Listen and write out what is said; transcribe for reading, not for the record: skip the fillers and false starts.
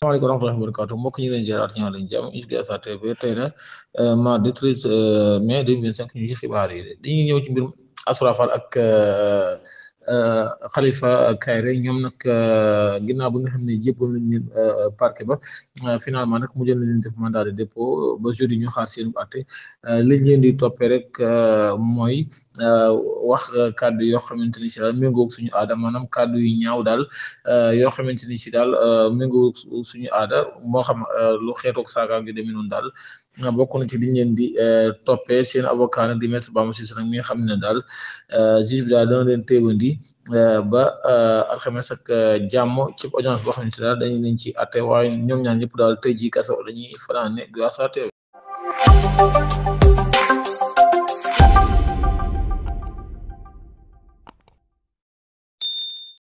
asalaamaaleykum wa rahmatullahi wa barakatuh mbokk ñu leen jëraat ñaan lañ jàmm ISG TV tey na mardi 13 mai 2025 ñu ci xibaar yi dañuy ñëw ci mbirum Asra Fall ak Khalifa Kairé ñoom nag ginnaaw bi nga xam ne jébbal nañ leen parquet ba finalement nag mujjal nañ leen def mandat de dépôt ba jeudi ñu xaar seen àtte liñ leen di toppee rek mooy wax kàddu yoo xamante ni si daal méngoog suñu aada maanaam kàddu yu ñaaw daal yoo xamante ni si daal méngoog suñu aada moo xam lu xeetoog saaga gi demee noonu daal bokk na ci liñ leen di toppee seen avocat nag di maître Bamba Cissé nag mi nga xam ne daal juge bi daal dana leen téewandi ba alxames ak jàmm ci audience boo xam ne si daal dañu leen ci àtte waaye ñoom ñaar ñëpp daal tey jii kaso dañuy fanaane grâce à